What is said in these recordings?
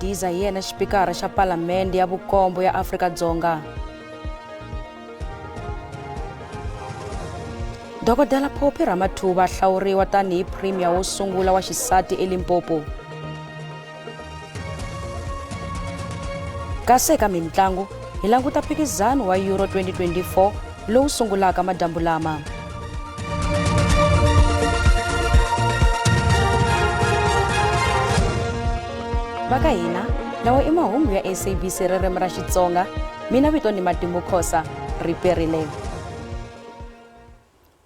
Didiza hi yena xipikara xa Palamende ya Vukombo ya Afrika-Dzonga. Dokodela Phophi Ramathuba hlawuriwa tanihi Premier wo sungula wa xisati eLimpopo. Kasi eka mintlangu hi languta phikizano wa Euro 2024 lowu sungulaka madyambu lama. Va ka hina lawa i mahungu ya SABC ririmi ra Xitsonga. Mina vito ni Matimu Khosa riperile.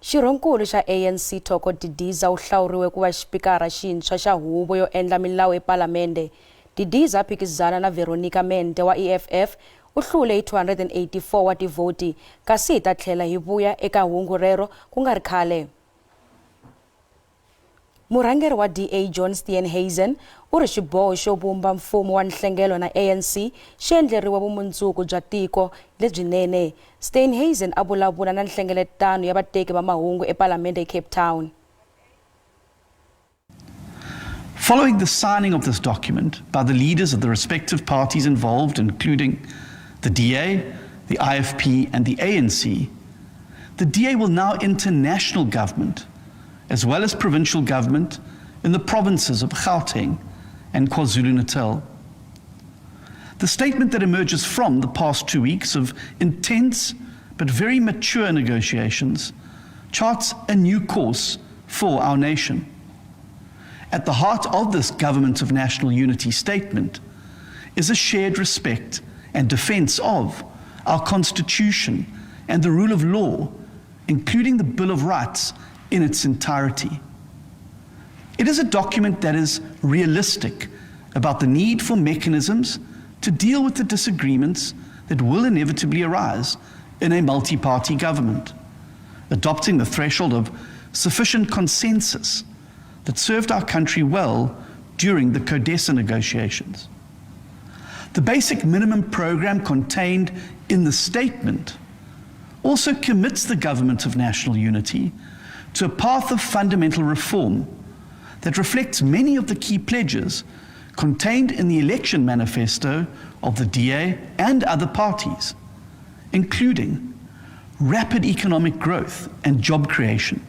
Xirhonkulu xa ANC Thoko Didiza u hlawuriwe ku va xipikara xintshwa xa huvo yo endla milawu ePalamende. Didiza a phikizana na Veronica Mente wa EFF, u hlule hi 284 wa tivhoti, kasi hi ta tlhela hi vuya eka hungu rero ku nga ri khale. Murhangeri wa DA John Steenhuisen u ri xiboho xo vumba mfumo wa nhlengelo na ANC xi endleriwe vumundzuku bya tiko lebyinene. Steenhuisen a vulavula na nhlengeletano ya vateki va mahungu ePalamende eCape Town. Following the signing of this document by the leaders of the respective parties involved, including the DA, the IFP, and the ANC, the DA will now enter national government, as well as provincial government, in the provinces of Gauteng and KwaZulu-Natal. The statement that emerges from the past 2 weeks of intense but very mature negotiations charts a new course for our nation. At the heart of this Government of National Unity statement is a shared respect and defense of our Constitution and the rule of law, including the Bill of Rights in its entirety. It is a document that is realistic about the need for mechanisms to deal with the disagreements that will inevitably arise in a multi-party government, adopting the threshold of sufficient consensus that served our country well during the CODESA negotiations. The basic minimum program contained in the statement also commits the Government of National Unity to a path of fundamental reform that reflects many of the key pledges contained in the election manifesto of the DA and other parties, including rapid economic growth and job creation,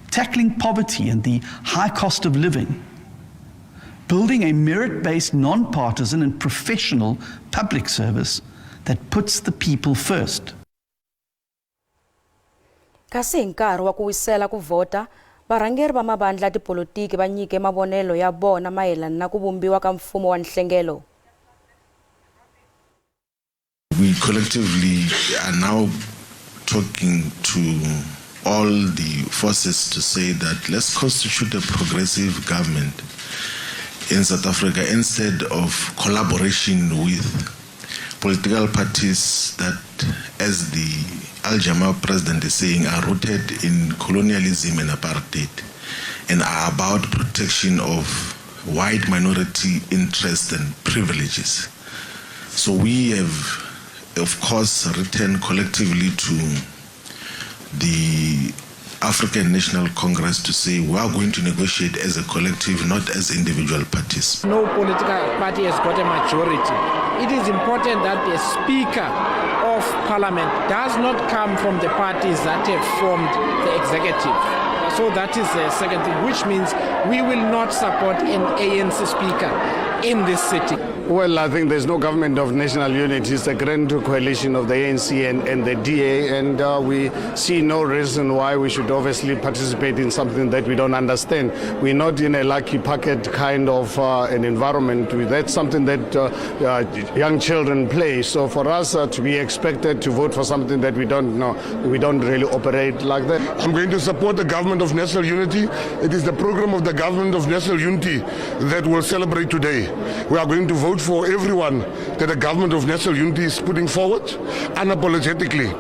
tackling poverty and the high cost of living, building a merit-based, non-partisan and professional public service that puts the people first. Kasi hi nkarhi wa ku wisela ku vhota, varhangeri va mavandla ya tipolotiki va nyike mavonelo ya vona mayelana na ku vumbiwa ka mfumo wa nhlengelo. We collectively are now talking to all the forces to say that let's constitute a progressive government in South Africa instead of collaboration with political parties that, as the Al Jama-ah president is saying, are rooted in colonialism and apartheid and are about protection of white minority interests and privileges. So we have, of course, written collectively to the African National Congress to say we are going to negotiate as a collective, not as individual parties. No political party has got a majority. It is important that the Speaker of Parliament does not come from the parties that have formed the executive. So that is the second thing, which means we will not support an ANC speaker in this city. Well, I think there's no government of national unity. It's a grand coalition of the ANC and the DA, and we see no reason why we should obviously participate in something that we don't understand. We're not in a lucky pocket kind of an environment. That's something that young children play. So for us to be expected to vote for something that we don't know, we don't really operate like that. I'm going to support the government of national unity. It is the program of the government of national unity that we'll celebrate today. We are going to vote for everyone that the government of national unity is putting forward unapologetically.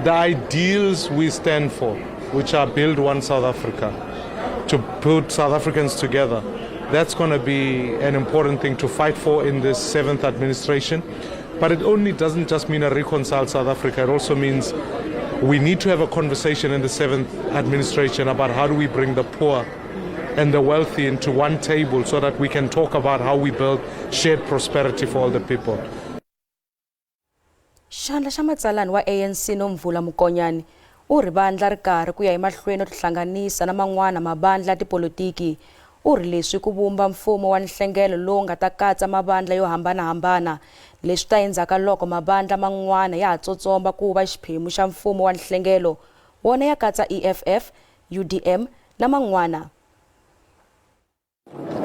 The ideals we stand for, which are build one South Africa, to put South Africans together, that's going to be an important thing to fight for in this 7th administration. But it only doesn't just mean a reconciled South Africa. It also means we need to have a conversation in the 7th administration about how do we bring the poor and the wealthy into one table so that we can talk about how we build shared prosperity for all the people. Xandla xa matsalani wa ANC Nomvula Mokonyane u ri vandla ri karhi ku ya emahlweni no tihlanganisa na man'wana mavandla ya tipolotiki. U ri leswi ku vumba mfumo wa nhlengelo lowu nga ta katsa mavandla yo hambanahambana. Leswi ta endzhaku ka loko mavandla man'wana ya ha tsotsomba ku va xiphemu xa mfumo wa nhlengelo, wona ya katsa EFF, UDM na man'wana.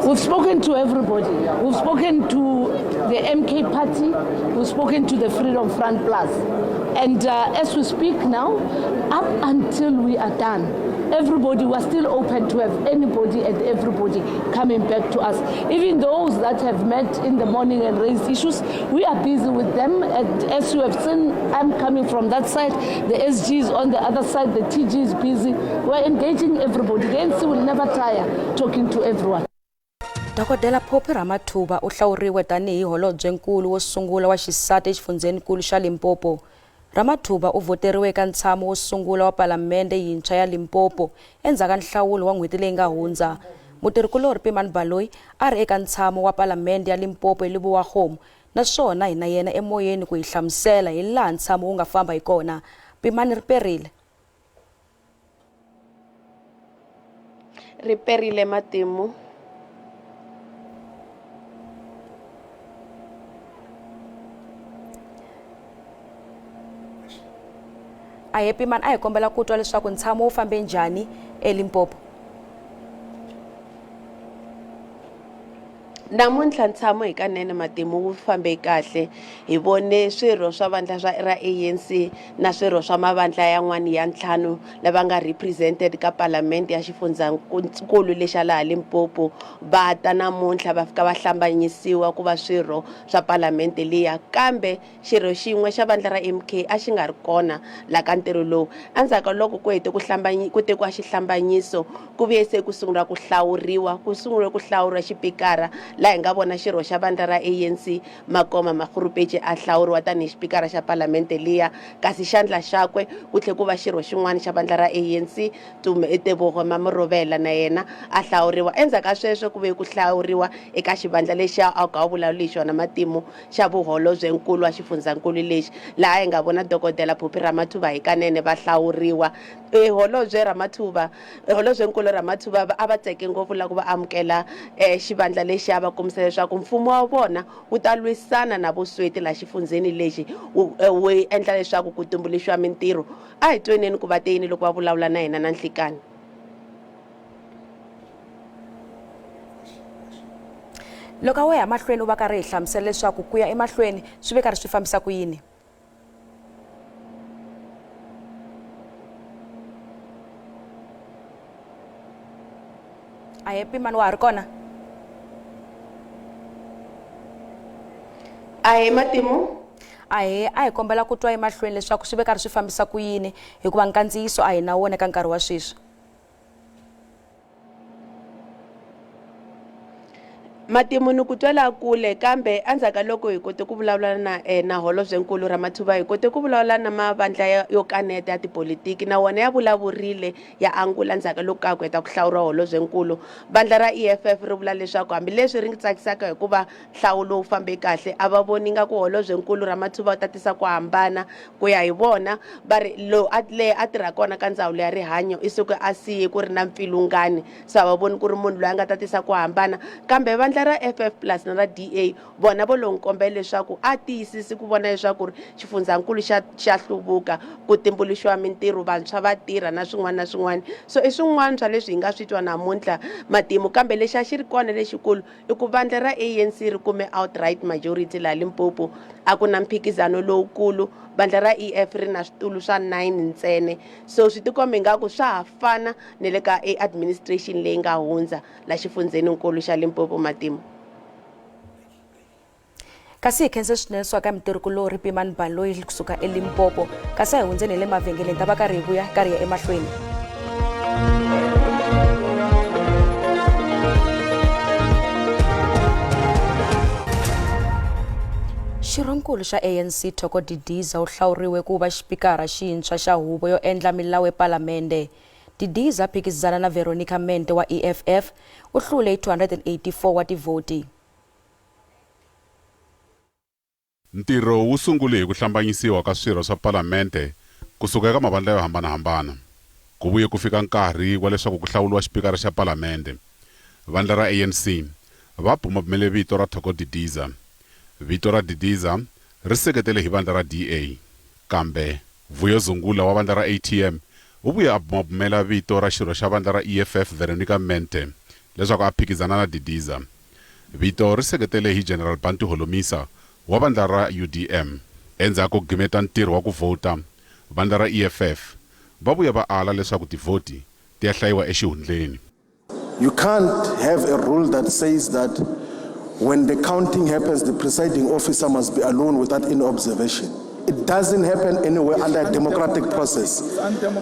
We've spoken to everybody. We've spoken to the MK party. We've spoken to the Freedom Front Plus. And as we speak now, up until we are done, everybody, we're still open to have anybody and everybody coming back to us. Even those that have met in the morning and raised issues, we are busy with them. And as you have seen, I'm coming from that side. The SG is on the other side. The TG is busy. We're engaging everybody. The ANC will never tire talking to everyone. Dokodela Phophi Ramathuba u hlawuriwe tanihi holobyenkulu wo sungula wa xisati exifundzhenikulu xa Limpopo. Ramathuba u vhoteriwe eka ntshamo wo sungula wa palamende yintshwa ya Limpopo endzhaku ka nhlawulo wa n'hweti leyi nga hundza. Mutirhikulorhi Pimani Baloyi a ri eka ntshamo wa palamende ya Limpopo eLebowakgomo naswona hi na yena emoyeni ku hi hlamusela hi laha ntshamo wu nga famba hi kona. Pimani ri perile. Ri perile matimu. Ahee Pimani, a hi kombela ku twa leswaku ntshamo wu fambe njhani eLimpopo. Namuntlha ntshamo hikanene matimu wu fambe kahle. Hi vone swirho swa vandla swa ra ANC na swirho swa mavandla yan'wana ya ntlhanu lava nga represented ka palamende ya xifundzankulu lexa laha Limpopo va ta namuntlha va fika va hlambanyisiwa ku va swirho swa palamende liya, kambe xirho xin'we xa vandla ra MK a xi nga ri kona la ka ntirho lowu. Endzhaku ka loko ku hete ku ku tekiwa xihlambanyiso, ku vuye se ku sungula ku hlawuriwa, ku sungule ku hlawuriwa xipikara laha hi nga vona xirho xa vandla ra ANC Makoma Makhurupetje a hlawuriwa tanihi xipikara xa palamende liya, kasi xandla xakwe ku tlhe ku va xirho xin'wana xa vandla ra ANC Tebogo Mamorobela na yena a hlawuriwa. Endzhaku ka sweswo ku vuye ku hlawuriwa eka xivandla lexiya a ka u vulavuli hi xona matimu xa vuholobyenkulu wa xifundzankulu lexi, laha hi nga vona Dokodela Phophi Ramathuba hikanene va hlawuriwa. Holobye Ramathuba, Holobyenkulu Ramathuba a va tseke ngopfu loko va amukela xivandla lexiya, va kombisa leswaku mfumo wa vona wu ta lwisana na vusweti laha xifundzheni lexi, wu wu endla leswaku ku tumbuluxiwa mintirho. A hi tweneni ku va te yini loko va vulavula na hina na nhlikani. Loko a wo ya mahlweni u va karhi hi hlamusela leswaku ku ya emahlweni swi ve karhi swi fambisa ku yini. Ahee Pimani, wa ha ri kona? Ahee Matimu. Ahee, a hi kombela ku twa emahlweni leswaku swi ve karhi swi fambisa ku yini hikuva nkandziyiso a hi na wona eka nkarhi wa sweswi. Matimu ni ku twela kule, kambe endzhaku ka loko hi kote ku vulavula na na Holobyenkulu Ramathuba, hi kote ku vulavula na mavandla yo kaneta ya tipolitiki, na wona ya vulavurile ya angula endzhaku ka loko ka ha ku heta ku hlawuriwa Holobyenkulu. Vandla ra EFF ri vula leswaku hambileswi ri tsakisaka hikuva nhlawulo wu fambe kahle, a va voni nga ku Holobyenkulu Ramathuba u ta tisa ku hambana. Ku ya hi vona, va ri lowu a leyi a tirha kona ka ndzawulo ya rihanyo i suke a siye ku ri na mpfilungani, se a va voni ku ri munhu loyi a nga ta tisa ku hambana. Kambe vandla ra FF Plus na ra DA vona vo lo n'wi kombela leswaku a tiyisisi ku vona leswaku ri xifundzankulu xa xa hluvuka, ku tumbuluxiwa mintirho, vantshwa va tirha na swin'wana na swin'wana. So i swin'wana swa leswi hi nga swi twa namuntlha matimu, kambe lexi a xi ri kona lexikulu i ku vandla ra ANC ri kume outright majority laha Limpopo, a ku na mphikizano lowukulu. Vandla ra EF ri na switulu swa 9 ntsena, so swi tikomba ingaku swa ha fana ne le ka administration leyi nga hundza la xifundzheninkulu xa Limpopo matimu. Kasi hi khense swinene swa ka mitirhikulorhi Pimani Baloyi kusuka eLimpopo. Kasi a hi hundzeni hi le mavhengeleni, ta va karhi hi vuya karhi ya emahlweni. Xirhonkulu xa ANC Thoko Didiza u hlawuriwe ku va xipikara xintshwa xa huvo yo endla milawu ePalamende. Didiza a phikizana na Veronica Mente wa EFF, u hlule hi 284 wa tivhoti. Ntirho wu sungule hi ku hlambanyisiwa ka swirho swa Palamente ku suka eka mavandla yo hambanahambana. Ku vuye ku fika nkarhi wa leswaku ku hlawuriwa xipikara xa Palamende. Vandla ra ANC va bumabumele vito ra Thoko Didiza. Vito ra Didiza ri seketele hi vandla ra DA. Kambe Vuyo Zungula wa vandla ra ATM u vuye a bumabumela vito ra xirho xa vandla ra EFF Veronica Mente leswaku a phikizana na Didiza. Vito ri seketele hi General Bantu Holomisa wa vandla ra UDM. Endzhaku ko gimeta ntirho wa ku vhota, vandla ra EFF va vuye va ala leswaku tivhoti ti ya hlayiwa exihundleni. You can't have a rule that says that when the counting happens, the presiding officer must be alone without any observation. It doesn't happen anywhere under a democratic process.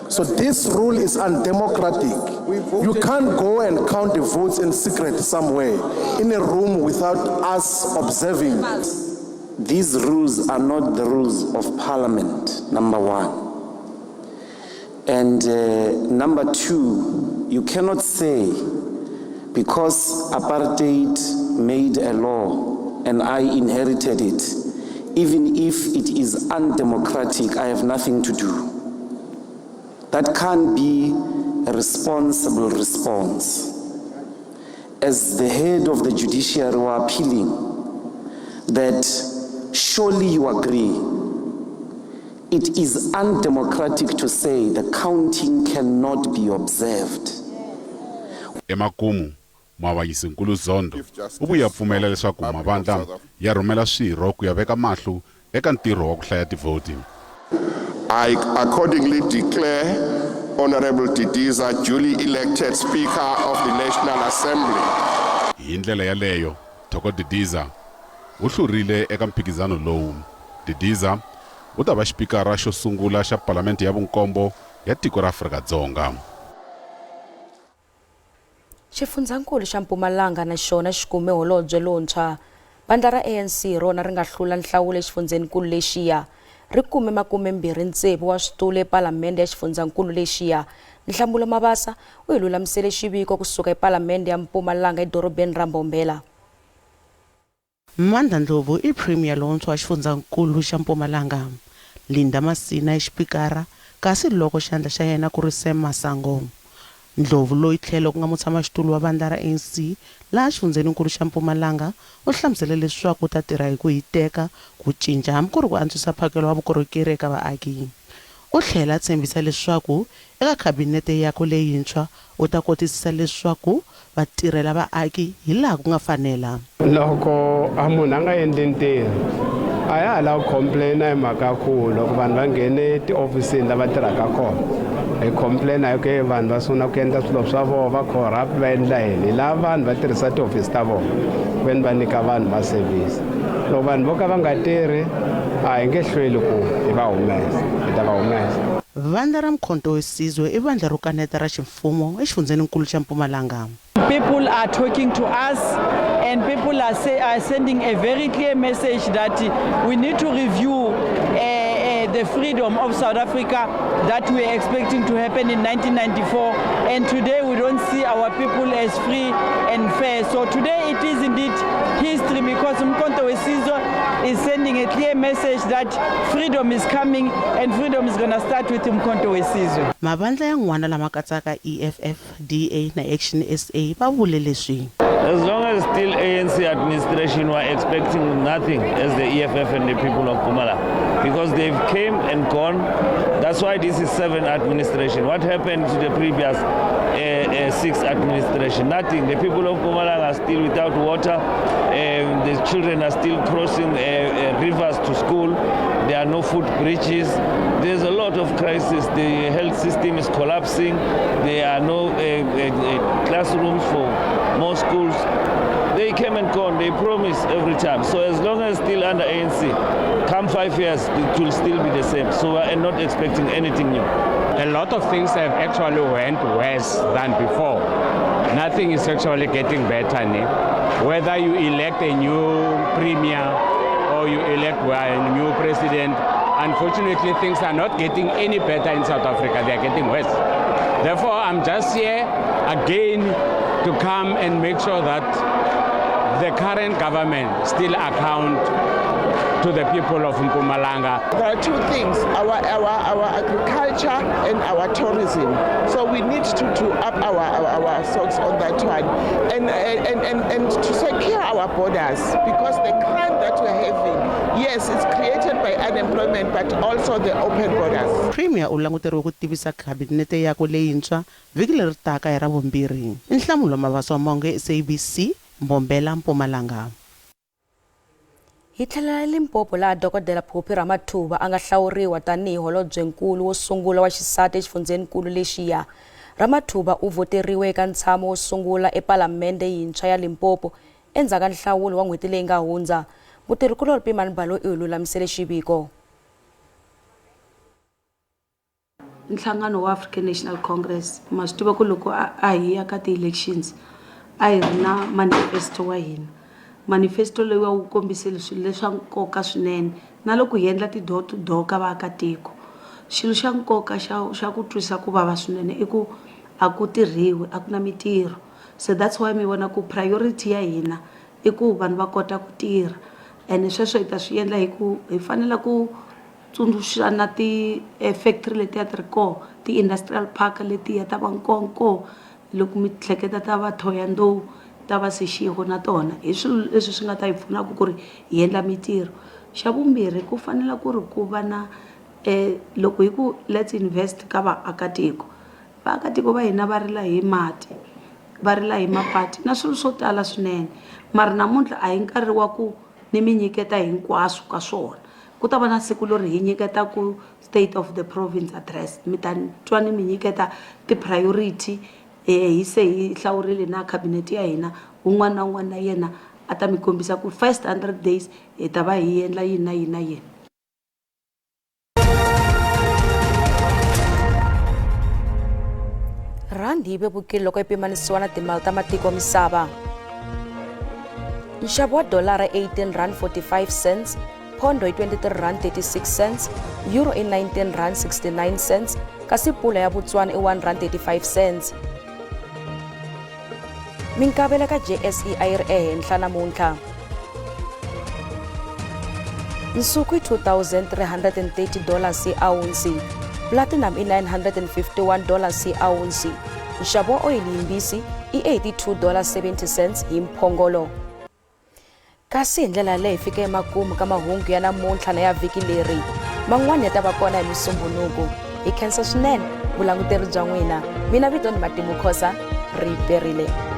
So this rule is undemocratic. You can't go and count the votes in secret somewhere, in a room without us observing. These rules are not the rules of parliament, number one. And number two, you cannot say because apartheid made a law and I inherited it, even if it is undemocratic, I have nothing to do. That can't be a responsible response. As the head of the judiciary were appealing that surely you agree it is undemocratic to say the counting cannot be observed. Emakumu, muavanyisinkulu Zondo u vuye a pfumela leswaku mavandla ya rhumela swirho ku ya veka mahlo eka ntirho wa ku hlaya tivhoti. I accordingly declare Honorable Didiza duly elected Speaker of the National Assembly. Hi ndlela yaleyo, Thoko Didiza u hlurile eka mphikizano lowu. Didiza u ta va xipikara xo sungula xa Palamente ya vunkombo ya tiko ra Afrika-Dzonga. Xifundzhankulu xa Mpumalanga na xona xi kume holobye lontshwa. Vandla ra ANC rona ri nga hlula nhlawulo exifundzhenikulu lexiya. Ri kume 26 wa switulu ePalamende ya xifundzhankulu lexiya. Nhlamulo Mabasa u hi lulamisele xiviko kusuka ePalamende ya Mpumalanga edorobeni ra Mbombela. Mandla Ndlovu i Premier lontshwa wa xifundzhankulu xa Mpumalanga. Linda Masina i xipikara kasi loko xandla xa yena ku ri Sam Masango. Ndlovu loyi tlhelo ku nga mutshamaxitulu wa vandla ra ANC laha xifundzheninkulu xa Mpumalanga u hlamusele leswaku u ta tirha hi ku hiteka ku cinca hambi ku ri ku antswisa phakelo wa vukorhokeri eka vaaki. U tlhela a tshembisa leswaku eka khabinete yakwe leyintshwa u ta kotisisa leswaku va tirhela vaaki hilaha ku nga fanela. Loko a munhu a nga endli ntirho a ya ha lavi ku complain-a hi mhaka ku loko vanhu va nghene tihofisini lava tirhaka kona hi complain-a hi ku vanhu va sungula ku endla swilo swa vona va corrupt va endla yini hi lava vanhu va tirhisa tihofisi ta vona ku veni va nyika vanhu ma-service loko vanhu vo ka va nga tirhi a hi nge hlweli ku hi va humesa hi ta va humesa. Vandla ra Mkhonto Wesizwe i vandla ro kaneta ra ximfumo exifundzheninkulu xa Mpumalanga. People are talking to us and people are, say, are sending a very clear message that we need to review the freedom of South Africa that we are expecting to happen in 1994, and today we don't see our people as free and fair. So today it is indeed history because Umkhonto weSizwe is sending a clear message that freedom is coming and freedom is going to start with Umkhonto weSizwe. Mavandla yan'wana lama katsaka EFF, DA na Action SA va vule leswi. As long as still ANC administration, we are expecting nothing as the EFF and the people of Mpumalanga, because they've came and gone. That's why this is 7 administration. What happened to the previous 6 administration? Nothing. The people of Mpumalanga are still without water. The children are still crossing rivers to school. There are no foot bridges. There's a lot of crisis. The health system is collapsing. There are no classrooms for more schools. They came and gone. They promise every time. So as long as still under ANC, come 5 years, it will still be the same. So we are not expecting anything new. A lot of things have actually went worse than before. Nothing is actually getting better. Ne? Whether you elect a new premier or you elect a new president, unfortunately things are not getting any better in South Africa. They are getting worse. Therefore, I'm just here again to come and make sure that the current government still account to the people of Mpumalanga. There are two things, our, our, our agriculture and our tourism. So we need to, to up our, our, our socks on that one and, and, and, and to secure our borders because the crime that we're having, yes, it's created by unemployment but also the open borders. Premier u languteriwe ku tivisa khabinete yakwe leyintshwa vhiki leri taka hi Ravumbirhi. Nhlamulo Mabaso Monge, SABC, Mbombela, Mpumalanga. Hi tlhelela eLimpopo laha Dokodela Phophi Ramathuba a nga hlawuriwa tanihi holobyenkulu wo sungula wa xisati exifundzhenikulu lexiya. Ramathuba u vhoteriwe eka ntshamo wo sungula ePalamende yintshwa ya Limpopo endzhaku ka nhlawulo wa n'hweti leyi nga hundza. Mutirhikulori Pimani Balo u hi lulamisele xiviko. Nhlangano wa African National Congress ma swi tiva ku loko a hi ya ka ti-elections a hi ri na manifesto wa hina manifesto loyi wu kombise swilo leswa nkoka swinene na loko hi endla ti-door to door ka vaakatiko xilo xa nkoka xa xa ku twisa ku vava swinene i ku a ku tirhiwi a ku na mintirho so that's why mi vona ku priority ya hina i ku vanhu va kota ku tirha ene sweswo hi ta swi endla hi ku hi fanele ku tsundzuxa na ti-factory letiya ti ri kona ti-industrial park letiya ta va Nkonko loko mi hleketa ta va Thohoyandou ta va Seshego na tona hi swilo leswi swi nga ta hi pfunaka ku ri hi endla mintirho xa vumbirhi ku fanele ku ri ku va na loko hi ku let's invest ka vaakatiko vaakatiko va hina va rila hi mati va rila hi mapati na swilo swo tala swinene mara namuntlha a hi nkarhi wa ku ni mi nyiketa hinkwaswo ka swona ku ta va na siku leri hi nyiketa ku state of the province address mi ta twa ni mi nyiketa ti-priority hi se hi hlawurile na cabinet ya hina un'wana na un'wana na yena a ta mi kombisa ku first 100 days hi ta va hi endla yini na yini na yini. Rhandi yi vevukile loko yi pimanisiwa na timali ta matiko misava. Nxavo wa dolara 18 rand 45 cents, pondo i 23 rand 36 cents, euro i 19 rand 69 cents, kasi pula ya Botswana i 1 rand 35 cents. Minkavelo ka JSE a yi ri ehenhla namuntlha. Nsuku i 2330 dollars hi awunsi, platinum i 951 dollars hi awunsi. Nxavo wa oyili yimbisi i 82 dollars 70 cents hi mphongolo. Kasi hi ndlela yaleyo hi fike emakumu ka mahungu ya namuntlha na ya vhiki leri. Man'wana ya ta va kona hi Musumbhunuku. Hi khensa swinene vulanguteri bya n'wina. Mina vito ni Matimu Khosa, ri perile.